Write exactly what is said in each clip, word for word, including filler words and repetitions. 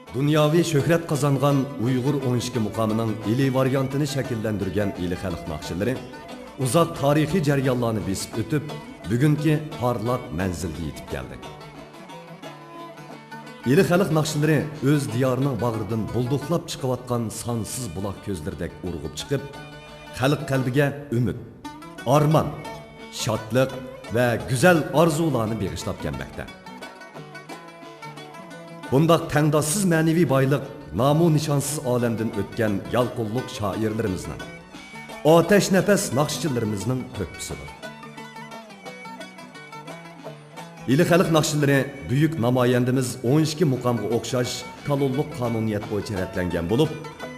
دۇنياۋى شۆھرەت قازانغان ئۇيغۇر ئون ئىككى مۇقامىنىڭ ئىلى ۋارىيانتىنى شەكىللەندۈرگەن ئىلى خەلق ناخشىلىرى ئۇزاق تارىخىي جەريانلارنى بېسىپ ئۆتۈپ، بۈگۈنكى پارلاق مەنزىلگە يېتىپ كەلدى. ئىلى خەلق ناخشىلىرى ئۆز دىيارىنىڭ باغرىدىن بۇلدۇقلاپ چىقىۋاتقان سانسىز بۇلاق كۆزلىرىدەك ئۇرغۇپ چىقىپ، خەلق قەلبىگە ئۈمىد، ئارمان، شادلىق ۋە گۈزەل ئارزۇلارنى بېغىشلاپ كەلمەكتە. بۇنداق تەڭداشسىز مەنىۋى بايلىق نامۇ نىشانسىز ئالەمدىن ئۆتكەن يالقۇنلۇق شائىرلىرىمىزنىڭ، ئاتەش نەپەس ناخشىچىلىرىمىزنىڭ تۆھپىسىدۇر. ئىلى خەلق ناخشىلىرى بۈيۈك نامايەندىمىز ئون ئىككى مۇقامغا ئوخشاش كانونلۇق قانۇنىيەت بويىچە رەتلەنگەن بولۇپ،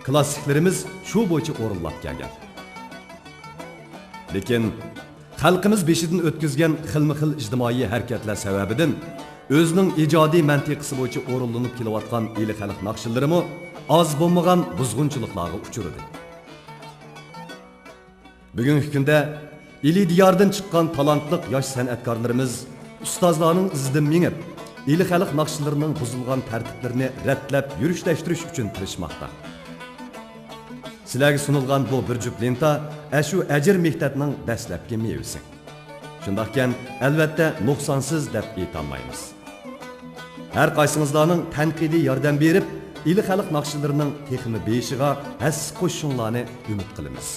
كلاسسىكلىرىمىز شۇ بويىچە ئورۇنلاپ كەلگەن. لېكىن خەلقىمىز بېشىدىن ئۆتكۈزگەن خىلمۇ خىل ئىجتىمائىي ھەرىكەتلەر سەۋەبىدىن ئۆزىنىڭ ئىجادىي مەنتىقىسى بويىچە ئورۇنلىنىپ كېلىۋاتقان ئىلى خەلق ناخشىلىرىمۇ ئاز بولمىغان بۇزغۇنچىلىقلارغا ئۇچرىدى. بۈگۈنكى كۈندە ئىلى دىياردىن چىققان تالانتلىق ياش سەنئەتكارلىرىمىز ئۇستازلارنىڭ ئىزىدىن مېڭىپ، ئىلى خەلق ناخشىلىرىنىڭ بۇزۇلغان تەرتىپلىرىنى رەتلەپ يۈرۈشلەشتۈرۈش ئۈچۈن تىرىشماقتا. سىلەرگە سۇنۇلغان بۇ بىر جۈپ لېنتا ئەشۇ ئەجىر مېھنەتنىڭ دەسلەپكى مېۋىسى. شۇنداقكەن، ئەلۋەتتە نۇقسانسىز دەپ ئېيتالمايمىز. ھەر قايسىڭىزلارنىڭ تەنقىدىي ياردەم بېرىپ، ئىلى خەلق ناخشىلىرىنىڭ تېخىمۇ بېيىشىغا ھەسسە قوشۇشۇڭلارنى ئۈمىد قىلىمىز.